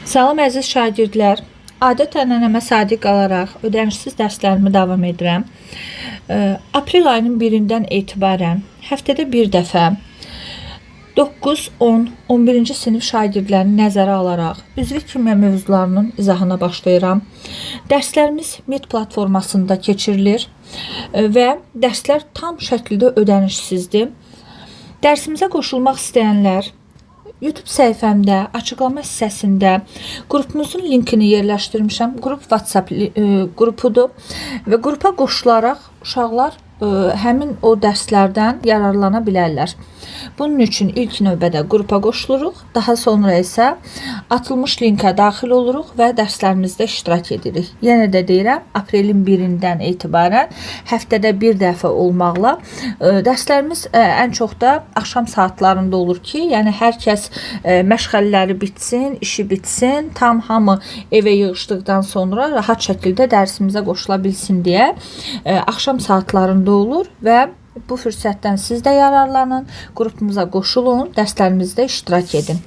Salam əziz şagirdlər. Adət ənənəmə sadiq qalaraq ödənişsiz dərslərimi davam edirəm. Aprel ayının 1-dən etibarən həftədə bir dəfə 9, 10, 11-ci sinif şagirdlərini nəzərə alaraq üzvü kimya mövzularının izahına başlayıram. Dərslərimiz Meet platformasında keçirilir və dərslər tam şəkildə ödənişsizdir. Dərsimizə qoşulmaq istəyənlər YouTube səhifəmdə, açıqlama hissəsində qrupumuzun linkini yerləşdirmişəm. Qrup WhatsApp qrupudur və qrupa qoşularaq uşaqlar həmin o dərslərdən yararlana bilərlər. Bunun üçün ilk növbədə qrupa qoşuluruq, daha sonra isə atılmış linkə daxil oluruq və dərslərimizdə iştirak edirik. Yenə də deyirəm, aprelin 1-dən etibarən həftədə bir dəfə olmaqla dərslərimiz ən çox da axşam saatlarında olur ki, yəni hər kəs məşğələləri bitsin, işi bitsin, tam hamı evə yığışdıqdan sonra rahat şəkildə dərsimizə qoşula bilsin deyə axşam saatlarında olur və bu fürsətdən siz də yararlanın, qrupumuza qoşulun, dərslərimizdə iştirak edin.